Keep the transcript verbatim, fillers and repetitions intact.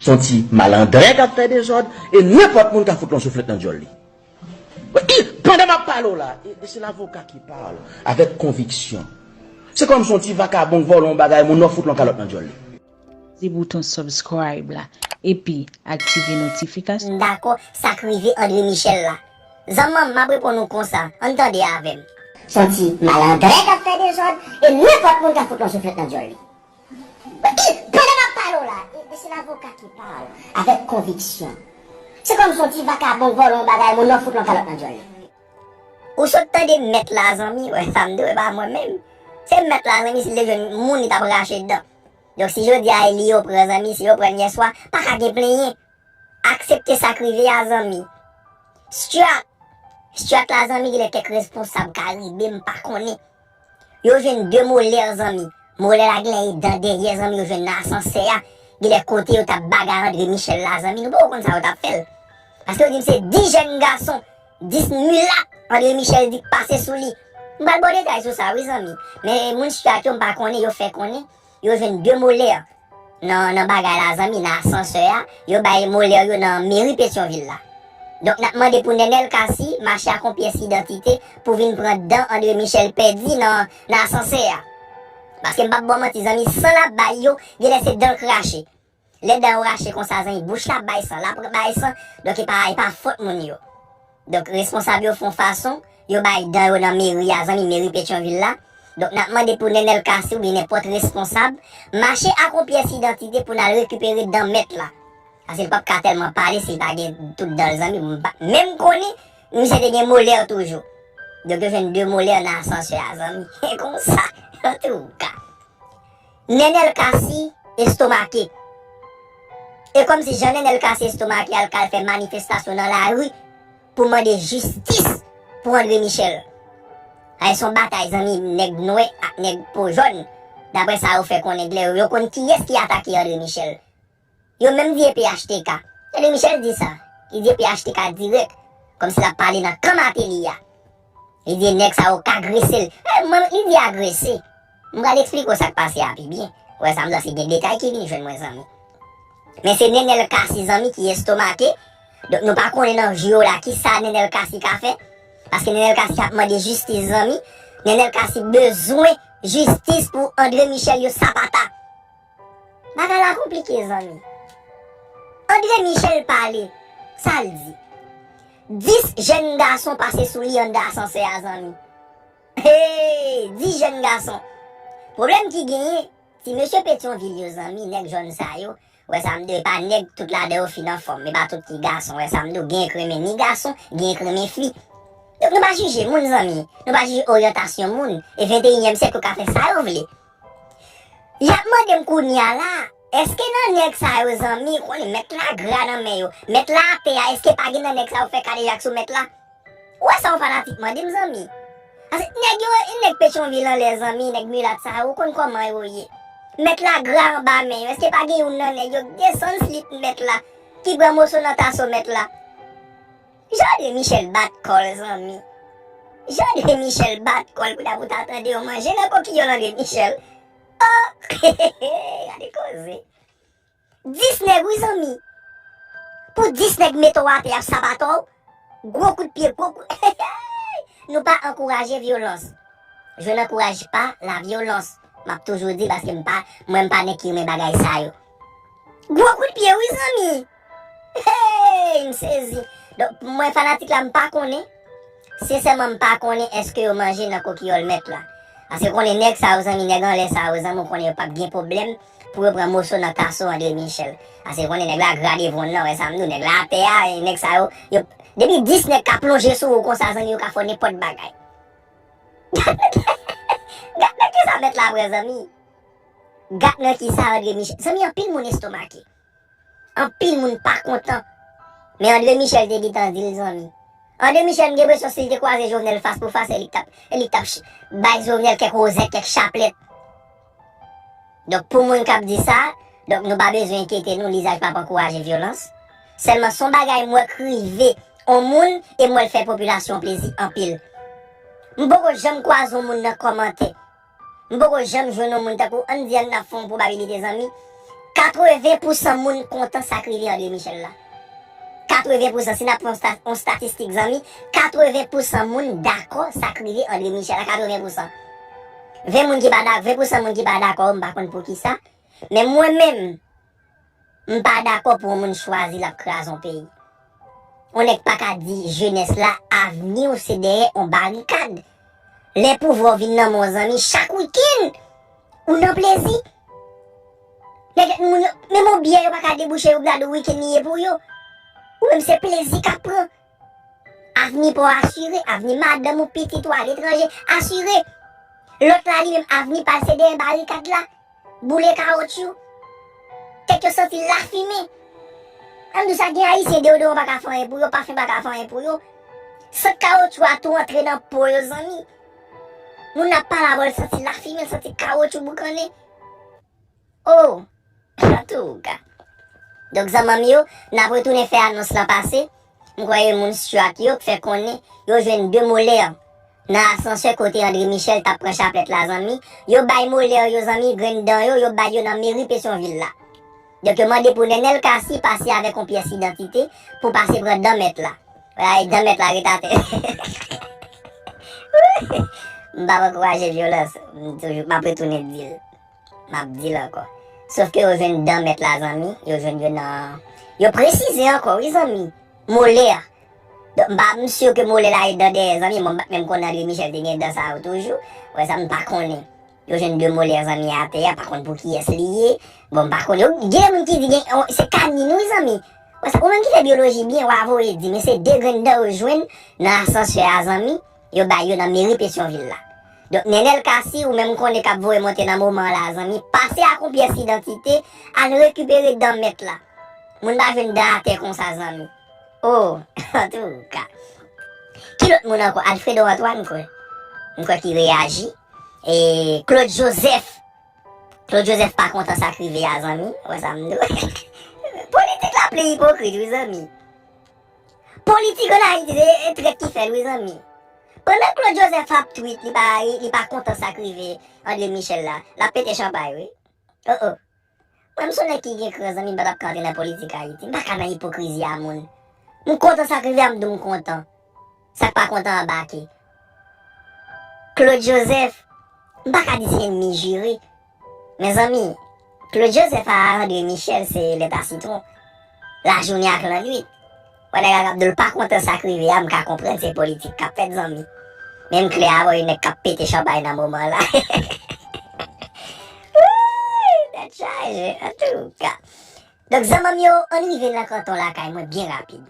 Se yon ti malandren k ap fè dezòd, e nenpòt moun ka fout yon souflèt nan djòl li. Wi, pandan m ap pale w la, e, e se lavoka ki pale avèk konviksyon. Se kòm se yon ti vakabon k vòlè yon bagay, moun nan fout yon kalòt nan djòl li. Ti bouton subscribe la, epi aktive notifikasyon. M dakò, sa k rive André Michel la. Zanmanm, m ap reponn ou konsa, ann tande avè m. Se yon ti malandren k ap fè dezòd, e nenpòt moun ka fout yon souflèt nan djòl li. Wi, pandan m ap pale w la, e, e se lavoka ki pale avèk konviksyon. Se kòm se yon ti vakabon k vòlè yon bagay, moun nan fout yon kalòt nan djòl li. Ou sot tande mèt la, zanmi, wè sa m di w, e pa mwen menm. Se mèt la, zanmi, si l te jwenn moun, li t ap rache dan. Donk, si jodi a e li yo pran, zanmi, si yo pran l yèswa, pa ka gen plenyen. Aksepte sa k rive a, zanmi. Stuart, Stuart la, zanmi, genlè kèk responsab Karibe, m pa konnen. Yo jwenn de molè, zanmi. Molè la genlè e dan dèyè, zanmi, yo jwenn nan asansè a. Genlè kote yo t ap bagay André Michel la, zanmi, nou poko konn sa yo t ap fè l. Paske yo di m se dis jèn gason, dis milat André Michel di k pase sou li. M pral ba w detay sou sa, wi, zanmi. Men moun Stuart yo, m pa konnen, yo fè konnen yo jwenn de molè nan, nan bagay la, zanmi, nan asansè a, yo bay molè yo nan meri Petyonvil la. Donk, n ap mande pou Nenel Cassy mache ak yon pyès idantite pou vin pran dan André Michel pèdi nan, nan asansè a. Paske m p ap ba w manti, zanmi, san l ap bay yo, genlè se dan l krache. Lè dan yo rache konsa, zanmi, bouch la bay san, l ap bay san, donk e pa, e pa fòt moun yo. Donk, responsab yo fè yon fason, yo bay dan yo nan meri a, zanmi, meri Petyonvil la. Donk, n ap mande pou Nenel Cassy oubyen nenpòt responsab mache ak yon pyès idantite pou n al rekipere dan mèt la. Paske l p ap ka tèlman pale si l pa gen tout dan l, zanmi. M pa menm konnen misye te gen molè toujou. Donk, yo jwenn de molè nan asansè a, zanmi. E konsa, antouka. Nenel Cassy estomake. E kòmsi jan Nenel Cassy estomake, al k al fè manifestasyon nan lari pou mande jistis pou André Michel. Ay, se yon batay, zanmi, nèg nwè ak nèg po jòn. Daprè sa yo fè konnen, lè yo, yo konn kiyès ki atake André Michel. Yo menm di e P H T K. André Michel di sa. Li di e P H T K dirèk. Kòmsi l ap pale nan kan Martelly a. Li di nèg sa yo k agrese l. E, mwen, li di agrese. M pral eksplike w sa k pase a pi byen. Ou wè sa m di w, se gen detay ki vin jwenn mwen, zanmi. Men se Nenel Cassy, zanmi, ki estomake. Donk, nou pa konnen nan jou yo la kisa Nenel Cassy ka fè. Paske Nenel Cassy ap mande jistis, zanmi. Nenel Cassy bezwen jistis pou André Michel yo sapata. Bagay la konplike, zanmi. André Michel pale. Sa l di? Dis jèn gason pase sou li anndan asansè a, zanmi. Hey! Dis jèn gason. Pwoblèm ki genyen, ti mesye Petyonvil yo, zanmi, nèg jòn sa yo, wè sa m di w, e pa nèg tout ladan yo fin anfòm, e pa tout ki gason, wè sa m di w, gen ekrenmen ni gason, gen ekrenmen fi. Donk, nou pa jije moun, zanmi. Nou pa jije oryantasyon moun. E venteyinyèm syèk, yo ka fè sa yo vle. Y ap mande m kounye a la, èske nan nèg sa yo, zanmi, konnen mèt la gra nan men yo, mèt la atè a, èske pa gen nan nèg sa yo fè kadejak sou mèt la? Ou wè sa yon fanatik mande m, zanmi? Paske nèg yo, nèg Petyonvil anlè, zanmi, nèg milat sa yo, ou konn kòman yo ye. Mèt la gra anba men yo, èske pa gen youn nan nèg yo k desann slip mèt la, ki pran moso nan taso mèt la? Jan André Michel bat kò l, zanmi. Jan André Michel bat kò l, kounya pou ta tande yon manje nan kokiyòl André Michel. Oh! Gade koze. Dis nèg, wi, zanmi. Pou dis nèg mete w atè, y ap sapatò w. Gwo kout pye, gwo kout. Nou pa ankouraje vyolans. Je n'encourage pas la violence. M ap toujou di paske m pa, mwen m pa nèg ki renmen bagay sa yo. Gwo kout pye, wi, zanmi. Hey, m sezi. Donk, mwen fanatik la, m pa konnen. Sensèman, m pa konnen èske yo manje nan kokiyòl mèt la. Paske konnen nèg sa yo, zanmi, nèg anlè sa yo, zanmi, ou konnen yo p ap gen pwoblèm pou yo pran moso nan taso André Michel. Paske konnen nèg la gra devan w nan, wè sa m di w, nèg la atè a, e nèg sa yo, yo, depi dis nèg ka plonje sou ou konsa, zanmi, yo ka fè w nenpòt bagay. Gad nan kisa mèt la pran, zanmi. Gad nan kisa André Michel. Zanmi, anpil moun estomake. Anpil moun pa kontan. Men André Michel te gentan di l, zanmi. André Michel, m gen enpresyon si l te kwaze Jovenel fas pou fas, e li k t ap, e li k t ap ch-, bay Jovenel kèk wozèt, kèk chaplèt. Donk, pou moun k ap di sa, donk, nou pa bezwen enkyete nou, Lizaj p ap ankouraje vyolans. Sèlman, se yon bagay m wè k rive yon moun, e m wè l fè popilasyon an plezi anpil. M poko janm kwaze yon moun nan kòmantè. M poko janm jwenn yon moun tankou, ann di, ann ap fè yon pwobabilite, zanmi. K Katreven pousan moun kontan sa k rive André Michel la. Katreven pousan, si n ap fè yon sta-, yon statistik, zanmi, katreven pousan moun dakò sa k rive André Michel la, katreven pousan. Ven moun ki pa dakò, ven pousan moun ki pa dakò, m pa konn poukisa. Men mwen menm, m pa dakò pou yon moun chwazi l ap kraze yon peyi. Yon nèg pa ka di jenès la, avni w se dèyè yon barikad. Lè pouvwa w vin nan men w, zanmi, chak wikenn, ou nan plezi. Nèg moun yo, menm yon byè yo pa ka debouche yo, gade wikenn li ye pou yo. Ou menm se plezi k ap pran. Avni pa w asire, avni madanm ou, pitit ou aletranje, asire. Lòt la li menm avni pa l se dèyè barikad la. Boule kawotchou. Tèt yo santi lafimen. Ann di w sa, gen Ayisyen deodoran pa ka fè anyen pou yo, pafen pa ka fè anyen pou yo. Sant kawotchou a tou antre nan po yo, zanmi. Moun nan ap pale avè w, l santi lafimen, l santi kawotchou boukannen. Oh, antouka. Donk, zanmanm yo, n ap retounen fè anons lan pase. M kwè e moun Stuart yo k fè konnen yo jwenn de molè nan asansè kote André Michel t ap pran chaplèt la, zanmi. Yo bay molè yo, zanmi, grenn dan yo, yo bay yo nan meri Petyonvil la. Donk, yo mande pou Nenel Cassy pase avèk yon pyès idantite pou pase pran dan mèt la. Vwala, e dan mèt la ret atè. M p ap ankouraje vyolans. M toujou, m ap retounen di l. M ap di l ankò. Sòf ke yo jwenn dan mèt la, zanmi. Yo jwenn yo nan, yo presize ankò, wi, zanmi. Molè. Donk, m pa, m si ke molè la e dan dèyè, zanmi. Mwen, m pa t menm konnen André Michel te gen dan sa yo toujou. Wè sa, m pa konnen. Yo jwenn de molè, zanmi, atè a, pa konn pou kiyès li ye. Bon, m pa konnen. Yo, gen moun ki di gen, o, se kanin, wi, zanmi. Wè sa, ou menm ki fè byoloji byen, w a voye di, men se de grenn dan yo jwenn nan asansè a, zanmi. Yo bay yo nan meri Petyonvil la. Donk, Nenel Cassy, ou menm konnen k ap voye monte nan moman la, zanmi, pase ak yon pyès idantite, al rekipere dan mèt la. Moun pa jwenn dan atè konsa, zanmi. Oh, antouka. Ki lòt moun ankò? Alfredo Antoine, m kwè. M kwè ki reyaji. E Claude Joseph. Claude Joseph pa kontan sa k rive a, zanmi. Wè sa m di w. Politik la pli ipokrit, wi, zanmi. Politik ann Ayiti, se trèt ki fè l, wi, zanmi. Pandan Claude Joseph ap tweet, li pa, li pa kontan sa k rive André Michel la, l ap pete chanpay, wi. Oh, oh. Mwen, m se yon nèg ki gen kran, zanmi, m pa t ap ka antre nan politik Ayiti. M pa ka nan ipokrizi a moun. M kontan sa k rive a, m di w m kontan. Sa k pa kontan anbake. Claude Joseph, m pa ka di se ènmi jire. Mezanmi, Claude Joseph a André Michel se lèt a sitwon. Lajounen ak lannuit. Wè nèg la k ap di l pa kontan sa k rive a, m ka konprann se politik k ap fèt, zanmi. Men m klè avè w, e nèg k ap pete chanpay nan moman la. Wouy, tèt chaje, antouka. Donk, zanmanm yo, ann rive nan kanton lakay mwen byen rapid.